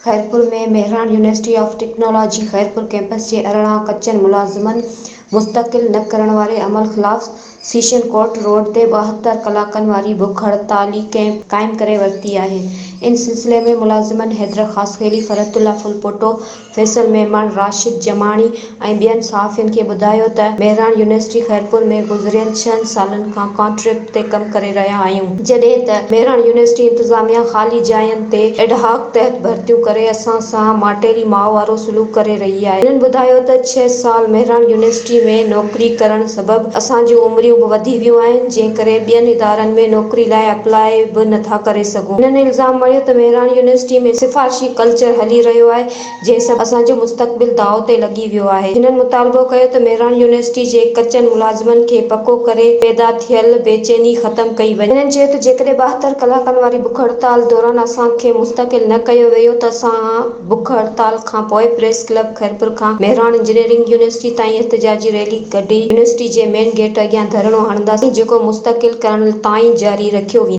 Khairpur ۾ Mehran university of technology Khairpur campus جي 18 kitchen ملازمن مستقل نه ڪرڻ واري عمل خلاف سيشن ڪورٽ روڊ تي 72 ڪلاڪن واري بک هڙتالي قائم ڪري ورتي آهي. ان سلسلي ۾ ملازمن حيدر خاصخيلي، فرحت الله ڦلپوٽو، فيصل ميمڻ، راشد جماڻي ۽ ٻين صحافين کي ٻڌايو ته مهراڻ يونيورسٽي خيرپور ۾ گذريل ڇهن سالن کان ڪانٽريڪٽ تي ڪم ڪري رهيا آهيون، جڏهن ته مهراڻ يونيورسٽي انتظاميا خالي جاين تي ايڊهاڪ تحت ڀرتيون ڪري اسان سان ماٽيلي ماء وارو سلوڪ ڪري رهي آهي. هنن ٻڌايو ته ڇهه سال مهراڻ يونيورسٽي ۾ نوڪري ڪرڻ سبب اسان جون عمريون به وڌي ويون آهن، جنهن ڪري ٻين ادارن ۾ نوڪري لاء اپلاء به نٿا ڪري سگهون. هنن الزام مڙهيو ته مهراڻ يونيورسٽي ۾ سفارشي ڪلچر هلي رهيو آهي، جنهن سبب اسان جو مستقبل داء تي لڳي ويو آهي. هنن مطالبو ڪيو ته مهراڻ يونيورسٽي جي ڪچن ملازمن کي پڪو ڪري پيدا ٿيل بيچيني ختم ڪئي وڃي. هنن چيو ته جيڪڏهن 72 ڪلاڪن واري بک هڙتال دوران اسان کي مستقل نه ڪيو ويو ته اسان بک هڙتال کان پوء پريس ڪلب خيرپور کان مهراڻ انجنيئرنگ يونيورسٽي تائين احتجاجي ريلي ڪڍي يونيورسٽي جي مين گيٽ اڳيان ڌرڻو هڻنداسين جيڪو مستقل ڪرڻ تائين جاري رکيو ويندو.